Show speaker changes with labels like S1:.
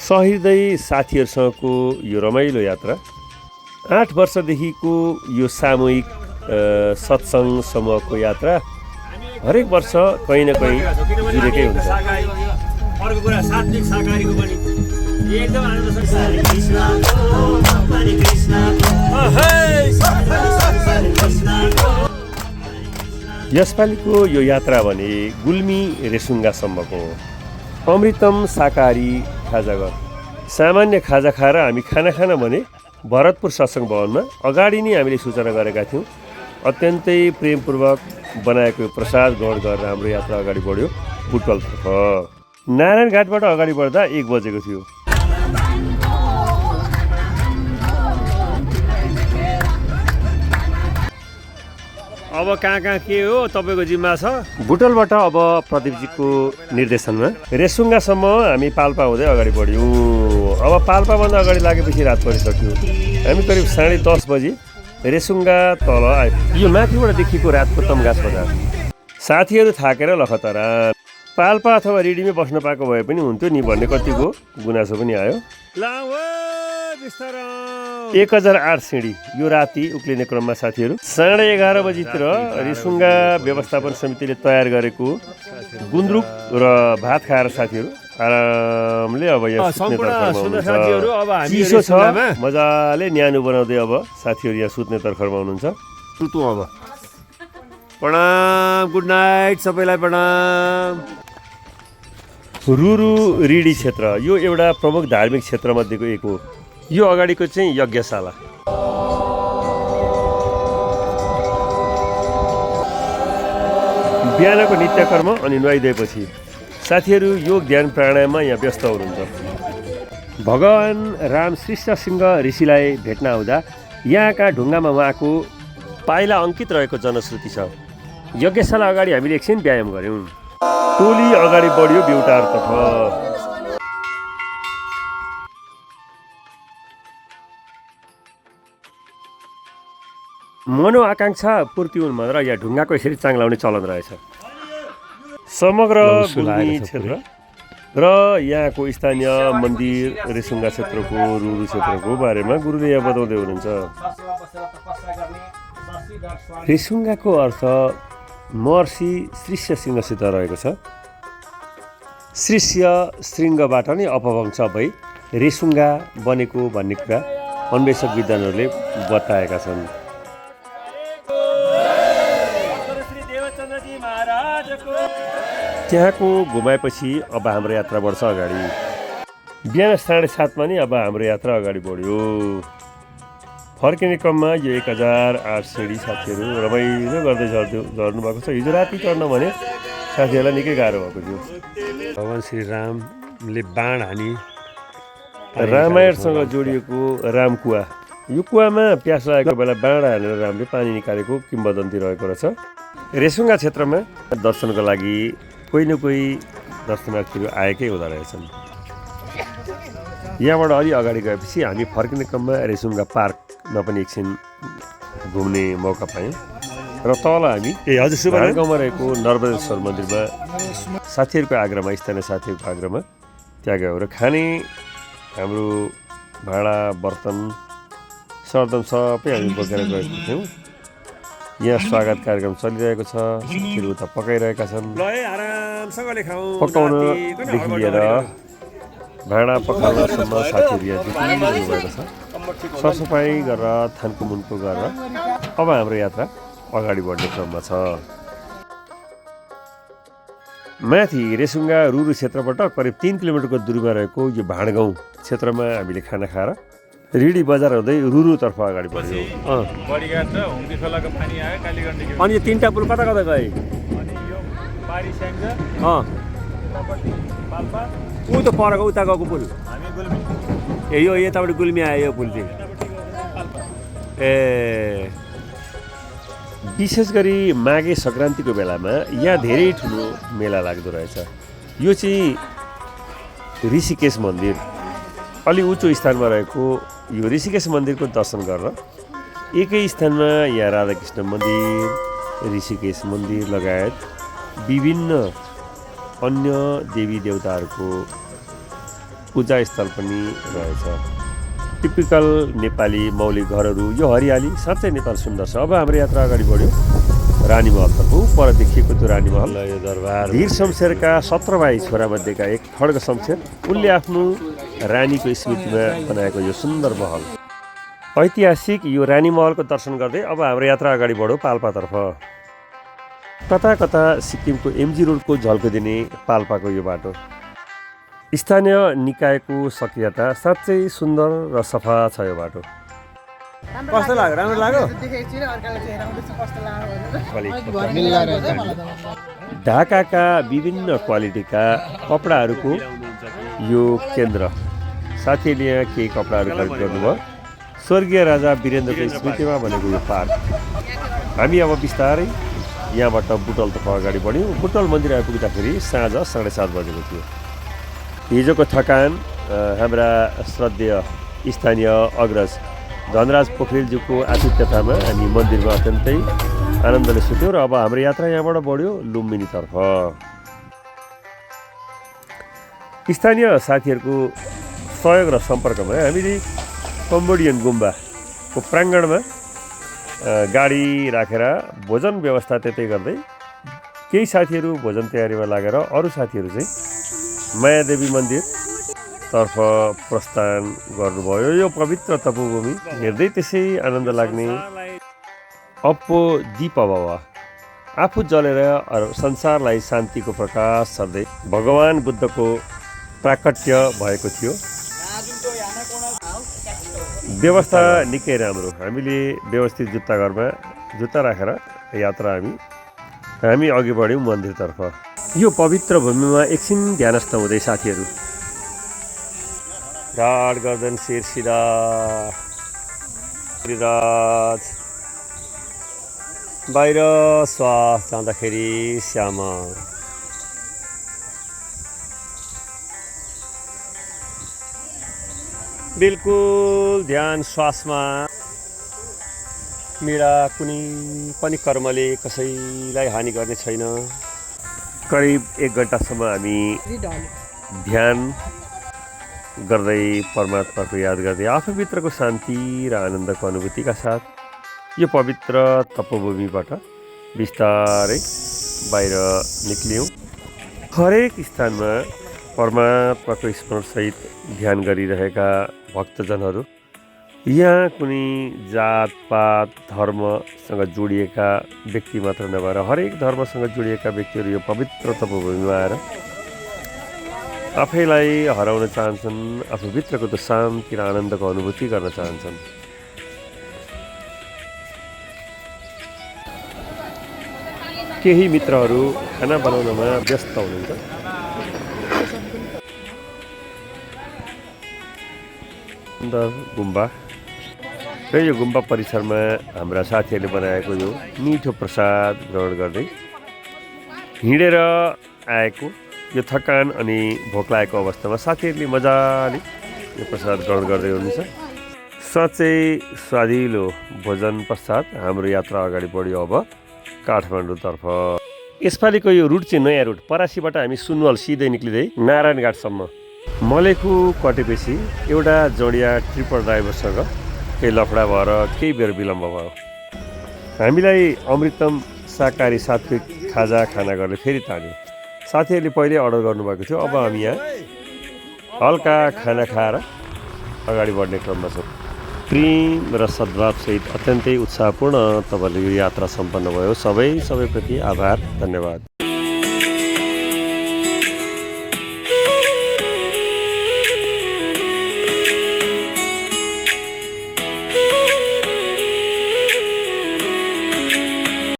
S1: सहृदय साथीहरूसँगको यो रमाइलो यात्रा 8 वर्षदेखिको यो सामूहिक सत्सङ्ग समूहको यात्रा हरेक वर्ष कहीँ न कहीँ जुरेकै हुन्छ।
S2: अर्को कुरा सात्विक शाकाहारीको पनि एकदम
S1: यसपालिको यो यात्रा भने गुल्मी रेसुङ्गासम्मको हो। अमृतम शाकाहारी खाजाघर। सामान्य खाजा खाएर हामी खाना खान भने भरतपुर सत्सङ्ग भवनमा अगाडि नै हामीले सूचना गरेका थियौँ। अत्यन्तै प्रेमपूर्वक बनाएको प्रसाद ग्रहण गरेर हाम्रो यात्रा अगाडि बढ्यो बुटवलतर्फ। नारायणघाटबाट अगाडि बढ्दा 1 बजेको थियो। अब कहाँ के हो तपाईँको जिम्मा छ? बुटवलबाट अब प्रदीपजीको निर्देशनमा रेसुङ्गासम्म हामी पाल्पा हुँदै अगाडि बढ्यौँ। अब पाल्पाभन्दा अगाडि लागेपछि रात परिसक्यो। हामी करिब 10:30 बजी रेसुङ्गा तल आयो। यो माथिबाट देखिएको रातको तमघास बजार। साथीहरू थाकेर लखतरा पाल्पा अथवा रिडीमै बस्न पाएको भए पनि हुन्थ्यो नि भन्ने कतिको गुनासो पनि आयो। 1008 सिँढी यो राति उक्लिने क्रममा साथीहरू 11:30 बजीतिर रेसुङ्गा व्यवस्थापन समितिले तयार गरेको गुन्द्रुक र भात खाएर साथीहरू आरामले अब यहाँ चिसो छ, मजाले न्यानो बनाउँदै अब साथीहरू यहाँ सुत्ने तर्खरमा हुनुहुन्छ।
S3: अब प्रणाम, गुड नाइट सबैलाई प्रणाम।
S1: रुरु रिडी क्षेत्र यो एउटा प्रमुख धार्मिक क्षेत्रमध्येको एक हो। यो अगाडिको चाहिँ यज्ञशाला। बिहानको नित्यकर्म अनि नुहाइदिएपछि साथीहरू योग ध्यान प्राणायाममा यहाँ व्यस्त हुनुहुन्छ। भगवान राम श्रीष्ठसिंह ऋषिलाई भेट्न आउँदा यहाँका ढुङ्गामा उहाँको पाइला अङ्कित रहेको जनश्रुति छ। यज्ञशाला अगाडि हामीले एकछिन व्यायाम गऱ्यौँ। टोली अगाडि बढ्यो बेउटारतर्फ। मनोआकाङ्क्षा पूर्ति हुनमा र यहाँ ढुङ्गाको यसरी चाङ्लाउने चलन रहेछ। समग्र गुल्मी क्षेत्र र यहाँको स्थानीय मन्दिर रेसुङ्गा क्षेत्रको रुरु क्षेत्रको बारेमा गुरुले यहाँ बताउँदै हुनुहुन्छ। रेसुङ्गाको अर्थ महर्षि श्रीष्यसिंहसित रहेको छ। श्रीष्य श्रृङ्गबाट नै अपभंश भई रेसुङ्गा बनेको भन्ने कुरा अन्वेषक विद्वानहरूले बताएका छन्। त्यहाँको घुमाएपछि अब हाम्रो यात्रा बढ्छ अगाडि। बिहान 7:30 नै अब हाम्रो यात्रा अगाडि बढ्यो। फर्किने क्रममा यो 1008 सिँढी साथीहरू रमाइलो गर्दै झर्नु भएको छ। हिजो राति चढ्न भने साथीहरूलाई निकै गाह्रो भएको थियो।
S3: भगवान श्री रामले बाण हानी
S1: रामायणसँग जोडिएको रामकुवा। यो कुवामा प्यास लागेको बेला बाण हानेर रामले पानी निकालेको किम्बदन्ती रहेको रहेछ। रेसुङ्गा क्षेत्रमा दर्शनको लागि कोही न कोही दर्शनार्थीहरू आएकै हुँदो रहेछन्। यहाँबाट अलि अगाडि गएपछि हामी फर्किने क्रममा रेसुङ्गा पार्कमा पनि एकछिन घुम्ने मौका पायौँ र तल हामी गाउँमा रहेको नर्मदेश्वर मन्दिरमा साथीहरूको आग्रहमा, स्थानीय साथीहरूको आग्रहमा त्यहाँ गयो र खाने हाम्रो भाँडा बर्तन सरदम सबै हामी बोकेर गएका थियौँ। यहाँ स्वागत कार्यक्रम चलिरहेको छ। साथीहरू उता पकाइरहेका छन्। पकाउनदेखि लिएर भाँडा पकाउनसम्म साथीहरू यहाँ जुटिनु भएको छ। सरसफाइ गरेर थानको मुनको गरेर अब हाम्रो यात्रा अगाडि बढ्ने क्रममा छ। माथि रेसुङ्गा रुरु क्षेत्रबाट करिब 3 किलोमिटरको दूरीमा रहेको यो भाँडगाउँ क्षेत्रमा हामीले खाना खाएर रिडी बजार हुँदै रुरुतर्फ अगाडि बढ्यौँ। अनि यो 3टा पुल कता कता गए? ऊ त परको उता गएको पुल ए यो यताबाट गुल्मी आयो यो पुल चाहिँ। ए विशेष गरी माघे सङ्क्रान्तिको बेलामा यहाँ धेरै ठुलो मेला लाग्दो रहेछ। यो चाहिँ ऋषिकेश मन्दिर अलि उच्च स्थानमा रहेको यो ऋषिकेश मन्दिरको दर्शन गरेर एकै स्थानमा यहाँ राधाकृष्ण मन्दिर, ऋषिकेश मन्दिर लगायत विभिन्न अन्य देवी देवताहरूको पूजा स्थल पनि रहेछ। टिपिकल नेपाली मौलिक घरहरू, यो हरियाली, साँच्चै नेपाल सुन्दर छ। अब हाम्रो यात्रा अगाडि बढ्यो रानी महलतर्फ। पर देखिएको त्यो रानी महल
S3: यो दरबार
S1: धीर शमशेरका 17 भाइ छोरामध्येका एक खड्ग शमशेर, उनले आफ्नो रानीको स्मृतिमा बनाएको यो सुन्दर महल। ऐतिहासिक यो रानी महलको दर्शन गर्दै अब हाम्रो यात्रा अगाडि बढ्यो पाल्पातर्फ। कता कता सिक्किमको एमजी रोडको झल्को दिने पाल्पाको यो बाटो। स्थानीय निकायको सक्रियता, साँच्चै सुन्दर र सफा छ यो बाटो।
S3: कस्तो लाग्यो? राम्रो लाग्यो?
S1: ढाकाका विभिन्न क्वालिटीका कपडाहरूको यो केन्द्र। साथीहरूले यहाँ केही कपडाहरू खरिद गर्नुभयो। स्वर्गीय राजा वीरेन्द्रको स्मृतिमा बनेको यो पार्क। हामी अब बिस्तारै यहाँबाट बुटलतर्फ अगाडि बढ्यौँ। बुटल मन्दिर आइपुग्दाखेरि साँझ 7:30 बजेको थियो। हिजोको थकान हाम्रा श्रद्धेय स्थानीय अग्रज धनराज पोखरेलज्यूको आतिथ्यतामा हामी मन्दिरमा अत्यन्तै आनन्दले सुत्यौँ र अब हाम्रो यात्रा यहाँबाट बढ्यो लुम्बिनीतर्फ। स्थानीय साथीहरूको सहयोग र सम्पर्कमा हामीले कम्बोडियन गुम्बाको प्राङ्गणमा गाडी राखेर भोजन व्यवस्था त्यतै गर्दै केही साथीहरू भोजन तयारीमा लागेर अरू साथीहरू चाहिँ मायादेवी मन्दिरतर्फ प्रस्थान गर्नुभयो। यो पवित्र तपोभूमि हेर्दै त्यसै आनन्द लाग्ने अप्पो दीप अभाव आफू जलेर संसारलाई शान्तिको प्रकाश छर्दै भगवान बुद्धको प्राकट्य भएको थियो। व्यवस्था निकै राम्रो। हामीले व्यवस्थित जुत्ता राखेर यात्रा हामी अघि बढ्यौँ मन्दिरतर्फ। यो पवित्र भूमिमा एकछिन ध्यानस्थ हुँदै साथीहरू ढाड गर्दन शिर सिधा गिरिराज बाहिर श्वास जाँदाखेरि श्यामा। बिल्कुल ध्यान श्वासमा। मेरा कुनै पनि कर्मले कसैलाई हानि गर्ने छैन। करिब 1 घन्टासम्म हामी ध्यान गर्दै परमात्माको याद गर्दै आफूभित्रको शान्ति र आनन्दको अनुभूतिका साथ यो पवित्र तपोभूमिबाट बिस्तारै बाहिर निक्लियौँ। हरेक स्थानमा परमात्माको स्मरणसहित ध्यान गरिरहेका भक्तजनहरू, यहाँ कुनै जातपात धर्मसँग जोडिएका व्यक्ति मात्र नभएर हरेक धर्मसँग जोडिएका व्यक्तिहरू यो पवित्र तपोभूमिमा आएर आफैलाई हराउन चाहन्छन्, आफूभित्रको त्यो शान्ति र आनन्दको अनुभूति गर्न चाहन्छन्। केही मित्रहरू खाना बनाउनमा व्यस्त हुनुहुन्छ। गुम्बा र यो गुम्बा परिसरमा हाम्रा साथीहरूले बनाएको यो मिठो प्रसाद ग्रहण गर्दै हिँडेर आएको यो थकान अनि भोक लागेको अवस्थामा साथीहरूले मजाले यो प्रसाद ग्रहण गर्दै हुनुहुन्छ। साँच्चै स्वादिलो भोजन पश्चात हाम्रो यात्रा अगाडि बढ्यो अब काठमाडौँतर्फ। यसपालिको यो रुट चाहिँ नयाँ रुट। परासीबाट हामी सुनवल सिधै निक्लिँदै नारायणघाटसम्म मलेखु कटेपछि एउटा जोडिया ट्रिपर ड्राइभरसँग केही लफडा भएर केही बेर विलम्ब भयो। हामीलाई अमृतम शाकाहारी सात्विक खाजा खाना गर्ने फेरि तान्यो। साथीहरूले पहिले अर्डर गर्नुभएको थियो। अब हामी यहाँ हल्का खाना खाएर अगाडि बढ्ने क्रममा छौँ। प्रेम र सद्भावसहित अत्यन्तै उत्साहपूर्ण तपाईँले यो यात्रा सम्पन्न भयो। सबैप्रति आभार, धन्यवाद।